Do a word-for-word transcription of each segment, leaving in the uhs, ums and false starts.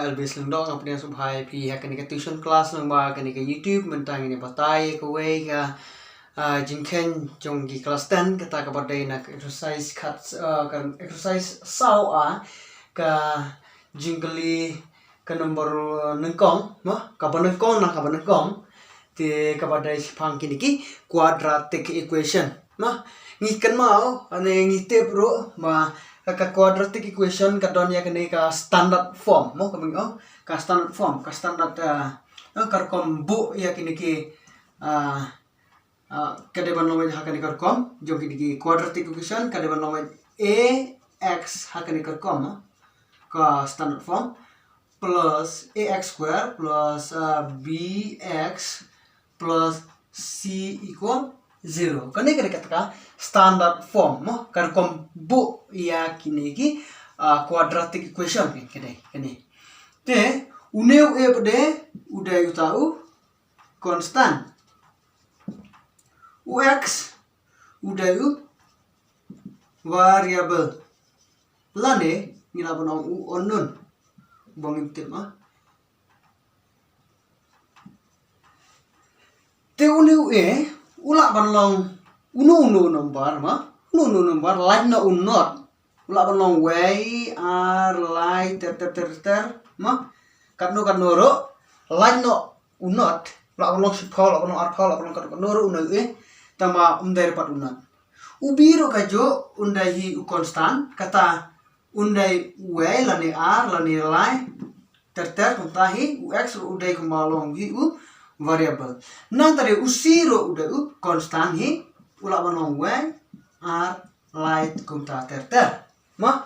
L B Slingdong, nga pdiang sngewbha ïa phi ha kane ka tuition class lyngba kane ka YouTube. Mynta ngin ïa batai ïa kawei ka, ah, jingkheiñ jong ki class ten, kata kaba dei na ka exercise khat, ah, ka exercise saw A, ka jingkylli ka nombor, uh, nyngkong, mo? Kaba nyngkong, na kaba nyngkong. Te kaba dei shaphang kine ki quadratic equation, mo? Ngi kynmaw, ane ngi tip ruh ba ka quadratic equation ka don ïa kane ka standard form, mo? Kaba ngi ong ka standard form, ka standard, uh, uh, ka rukom buh ïa kine ki, uh, Ah, ka dei ban long wei ha kane ka rukom jong kine ki quadratic equation, ka dei ban long wei A X ha kane ka rukom, ah, ka standard form, plus A X square plus, ah, B X plus C equal zero. Kane ka dei kata ka standard form, mo, ka rukom buh ïa kine ki, ah, quadratic equation, kane, kane. Te une u A pat de u dei uta u constant. U X u dei u variable, lane ngi lah ban ong u unknown, ba ngim tip, ah. Te une u A u lah ban long uno uno u number, ma, uno uno u number, lait noh u nought. U lah ban long wei, ar, lai, ter ter ter ter, ma. Katno katno ruh, lait noh u nought. U lah ban long shiphew, u lah ban long arphew, u lah ban long katno katno ruh une u A. Tangba um dei ruh pat u nought. U B ruh kajuh, un dei hi u constant, kata un dei wei lane ar lane lai ter ter, kumta hi. U X ruh u dei kumba long hi u variable. Nangta de u C ruh u dei u constant hi, u lah ban long wei, ar, lai, kumta ter ter. Ma,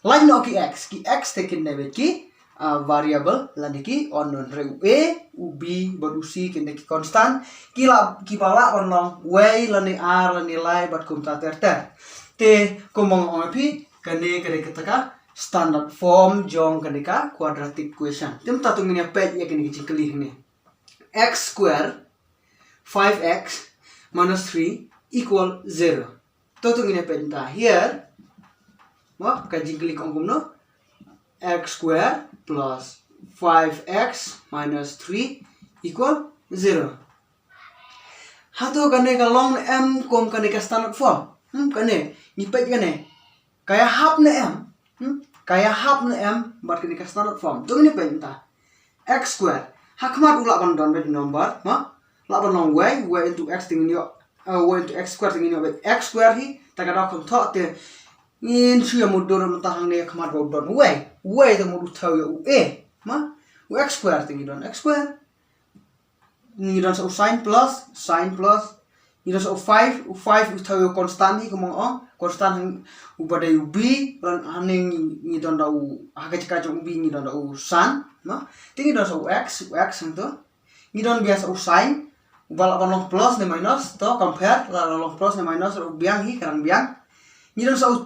lait noh ki X, ki X te kin dei beit ki, ah, variable lane ki unknown. Hynrei u A, u B bad u C kin dei ki constant, ki lah, kiba lah ban long wei lane ar lane lai bad kumta ter ter. Te kumba nga ong ïa phi, kane ka dei kata ka standard form jong kane ka quadratic equation. Te mynta to ngin ïa peit ïa kane ka jingkylli hangne. X square five x minus three equal zero. To to ngin ïa peit mynta. Here, mo, ka jingkylli ka ong kumno? X square plus five x minus three equal zero. Hato kane ka long ne em kum kane ka standard form? Hmm, kane, ngi peit kane. Ka ïahap ne em? Hmm? Ka ïahap ne em bad kane ka standard form? To ngin ïa peit mynta. X square. Ha khmat u lah ban don beit number, ma? Lah ban long wei, wei into x te ngin ïoh, uh, wei into x square te ngin ïoh beit x square hi, ta ka daw kham thoh te ngin shu ïa mutdur mynta hangne ha khmat ba u don wei. Wei te mut u thew ïa u A, ma? U x square te ngi don x square. Ngi don sa u sign plus, sign plus. Ngi don sa u five, u five u thew ïa u constant hi, kumba nga ong, constant hang, uba dei u B, ran hangne ngi, ngi don da u, ha ka jaka jong u B ngi don da u san, no? Te ngi don sa u x, u x hangto. Ngi don biang sa u sign, uba lah ban long plus ne minus, to compare, lah ban long plus ne minus, u biang hi, ka dang biang. Ngi don sa u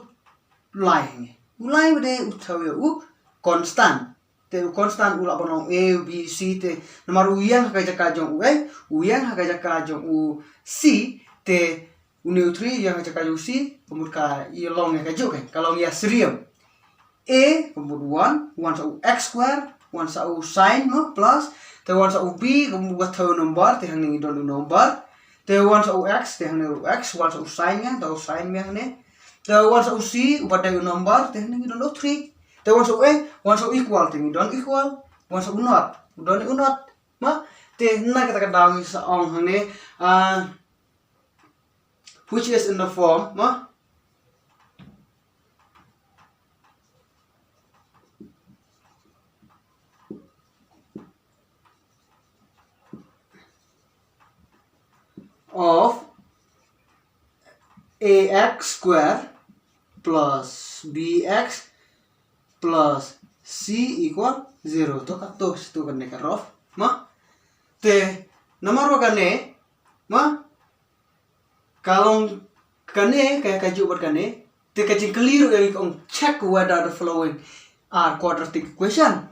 lai hangne. U lai ba dei u thew ïa u constant. Te u constant u lah ban long A, u B, u C te. Namar u ïeng ha ka jaka jong u A, u ïeng ha ka jaka jong u C te, une u three u ïeng ha ka jaka jong u C, ka mut ka ïa long ïa kajuh, ka long ïa syriem. A, ka mut one, one sa u x square, one sa u sign, no, plus, te one sa u B, ka mut ka thew number, te hangne ngi don u number, te one sa u x, te hangne u x, one sa u sign, te u sign hangne. Te one sa u C, uba dei u number, te hangne ngi don u three. Te one sa u A, one sa u equal, te ngi don equal. One sa u not, u don u not. Ma, te na kata ka daw ngi sa ong hangne, ah, which is in the form, ma, of A X square plus B X plus C equal zero. To ka to, to kane ka rof. Ma? Te, namar ba kane, ma? Ka long kane, ka, ka juh bad kane. Te ka jingkylli ruh ïa ngi ka ong check whether the following are quadratic equation.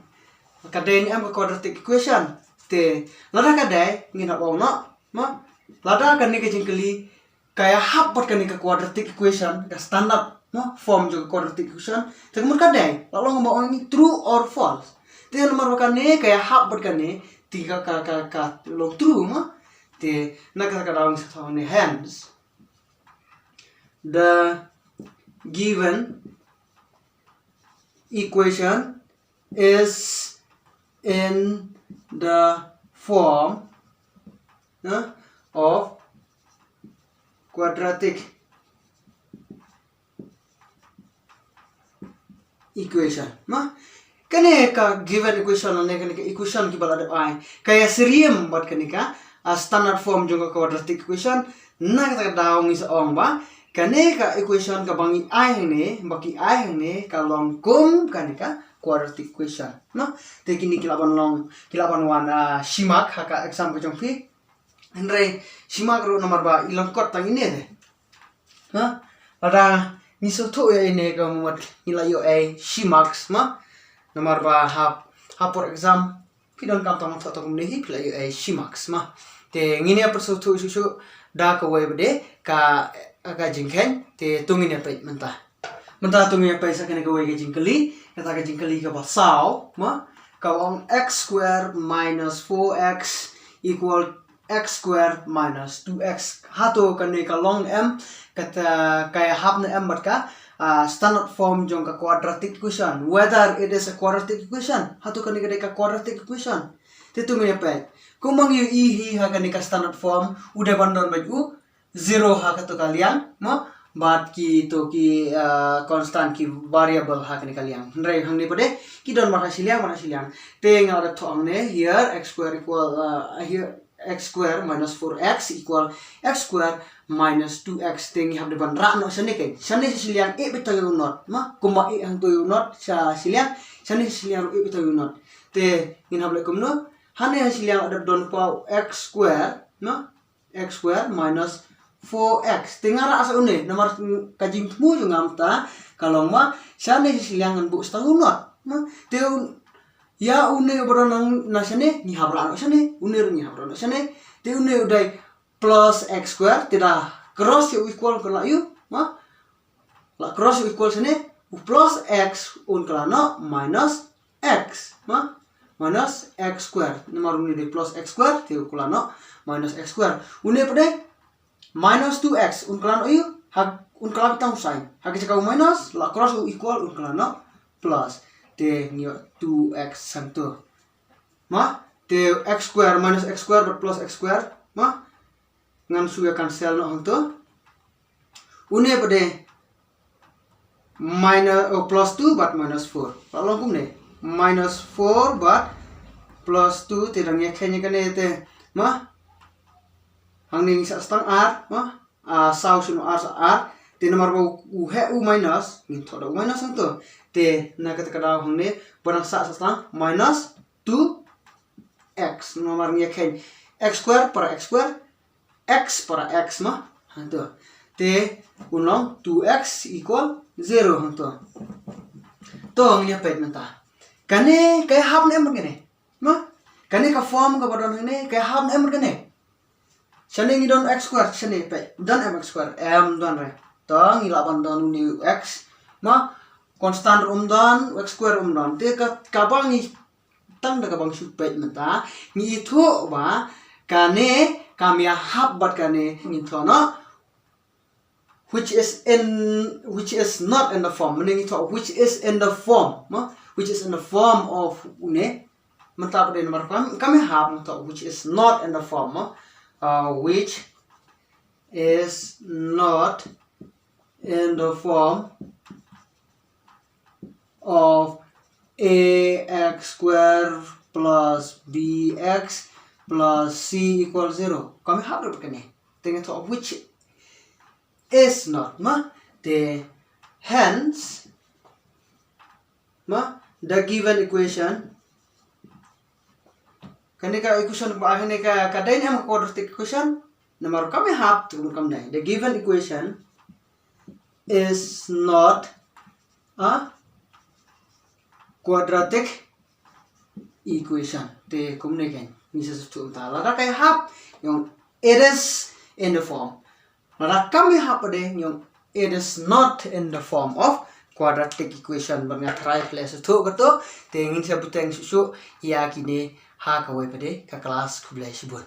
Ka dei ne em ka quadratic equation. Te, lada ka dei, ngin hap ong noh. Ma? Lada kane ka jingkylli ka ïahap bad kane ka quadratic equation, ka standard, no, form jong ka quadratic equation. Te ka mut ka dei, la long ba ong ngi true or false. Te namar ba kane ka ïahap bad kane, te ka, ka, ka, ka long true ma. Te na kata ka daw ngi sa thoh ne, hence the given equation is in the form, eh, of quadratic equation. Ma, kane ka given equation ne, kane ka equation kiba la dep ai, ka ïasyriem bad kane ka, ah, standard form jong ka quadratic equation. Na kata ka daw ngi sa ong ba kane ka equation kaba ngi ai hangne, ba ki ai hangne, ka long kum kane ka quadratic equation. No? Te kine ki lah ban long, ki lah ban wan, ah, shi mark ha ka exam ka jong phi. Hynrei shi mark ruh namar ba i lyngkot tang ine te. Ha? Lada ngi sngewthuh ïa ine ka mut ngi la ïoh ei shi marks ma. Namar ba ha, ha por exam phi donkam tang thoh tang kumne hi phi la ïoh ei shi marks ma. Te ngin ïa pynsngewthuh shuh shuh da kawei pat de ka, ka jingkheiñ, te to ngin ïa peit mynta. Mynta to ngin ïa peit sa kane kawei ka jingkylli, kata ka jingkylli kaba saw ma, ka ong x square minus four x equal x square minus two x. Hato kane ka long em, kata ka ïahap ne em bad ka, ah, standard form jong ka quadratic equation. Whether it is a quadratic equation. Hato kane ka dei ka quadratic equation. Te to ngin ïa peit. Kumba ngi ïohi hi ha kane ka standard form, u dei ban don beit u zero ha kato ka liang, mo? Bad kito ki, ah, constant, ki variable ha kane ka liang. Hynrei hangne pat de ki don marha shiliang, marha shiliang. Te nga la dep thoh hangne, here x square equal, ah, here x square minus four x equal x square minus two x. Te ngi hap dei ban rah noh shane, keiñ shane sha shiliang, eh beit tang ïa u not, ma? Kumba eh hangto ïa u not sha shiliang, shane sha shiliang ruh eh beit tang ïa u not. Te ngin hap leh kumno? Hangne ha shiliang la dep don pat x square, ma? X square minus four x. Te nga rah sa une, namar ka jingthmu jong nga mynta ka long ma, shane sha shiliang ngan buh sa tang u not. Ma, te u, ïa une uba don nang na shane, ngi hap rah noh shane, une ruh ngi hap rah noh shane. Te une u dei plus x square, te da cross ïa u equal ka la ïoh, ma? La cross u equal shane, u plus x un kylla noh minus x, ma? Minus x square. Namar une dei plus x square, te u kylla noh minus x square. Une pat de minus two x, un kylla noh ïa u, ha, un kylla tang u sign. Ha ka jaka u minus, la cross u equal, un kylla noh plus. Te ngi ïoh two x hangto. Ma? Te x square minus x square bad plus x square, ma? Ngan shu ïa cancel noh hangto. Une pat de minus, oh, plus two bad minus four. La long kumne. Minus four bad plus two, te dang ïa kheiñ ïa kane te. Ma? Hangne ngi sah sa tang ar, ma? Ah, saw sha u ar sa ar. Te namar ba u heh u minus, ngin thoh da u minus hangto. Te na kata ka daw hangne, ba dang sah sa tang minus two x, namar ngi ïa kheiñ x square para x square, x para x, ma? Hangto. Te un long two x equal zero hangto. To ngin ïa peit mynta. Kane ka ïahap ne em bad kane? Ma? Kane ka form kaba don hangne, ka ïahap ne em bad kane? Shane ngi don x square, shane peit. Don em x square? Em don re. To ngi lah ban don une u x, ma? Constant ruh ym don, x square ruh ym don. Te ka, kaba ngi tang da kaba ngi shu peit mynta, ngi ithuh ba kane kam ïahap bad kane, ngin thoh noh which is in, which is not in the form. Mynne ngi thoh which is in the form, ma? Which is in the form of une. Mynta pat de namar kam, kam ïahap, ngi thoh which is not in the form, ma? Uh, which is not in the form of a x square plus b x plus c equals zero. Kam ïahap ruh pat kane. Te ngi thoh which is not, ma? Te hence, ma, the given equation, kane ka equation ba kane ka, ka dei ne em ka quadratic equation? Namar kam ïahap te kam dei. The given equation is not a quadratic equation. Te kumne keiñ, ngi sa sngewthuh mynta. Lada ka ïahap, ngi ong it is in the form. Lada kam ïahap pat de, ngi ong it is not in the form of quadratic equation bad nga trai ples thuh kato. Te ngin sa bteng shuh shuh ïa kine ha kawei pat de ka class. Khublei shibun.